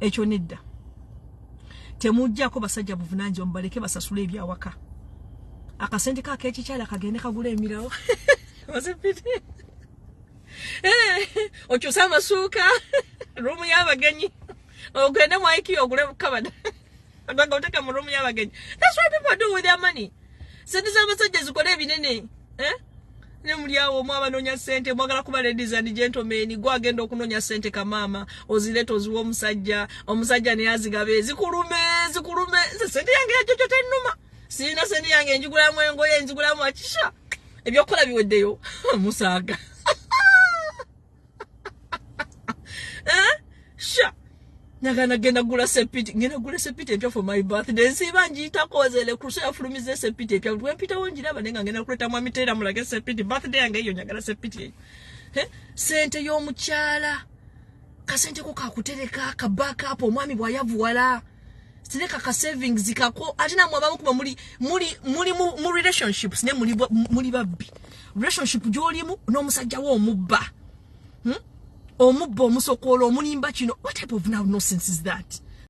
Ekyo nedda. Temujjako basajja buvunaanyizibwa, mubaleke basasule ebyawaka. Akasente ka akekikyala kagende kagula emirawo, osipiti, okyuse amasuuka, ruumu y'abagenyi, ogende mu IKEA ogule bukabada nga oteka mu ruumu y'abagenyi. That's what people do with their money. Sente z'abasajja zikole ebinene, eh? Ne muli awo omu abanoonya ssente, mwagala kuba ladies and gentlemen. Gwe agenda okunoonya ssente, kamaama, ozireeta oziwa omusajja, omusajja naye azigabe, zikulume zikulume. Nze sente yange yajojo tennuma. Sirina sente yange, njigulamu engoye, njigulamu akisha, ebyokukola biweddeyo, musaaga. Eh? Sha nyagala genda gula sepiti, ngenda gula sepiti empya for my birthday. Nsiiba njiyitako zele kruso yafulumiza esepiti empya, lwempitawo njiraba, naye nga ngenda kuleta mwami Taylor mulage sepiti. Birthday yange eyo nyagala sepiti eyo. Eh? Sente y'omukyala kasente ko kakutereka ka backup, omwami bw'ayavuwala tereka ka savings kako. Ate namwe abamu kuba muli mu relationships, ne muli babbi. Relationship gy'olimu n'omusajja wo omubba, Omubba, omusokoola, omulimba kino. What type of now nonsense is that?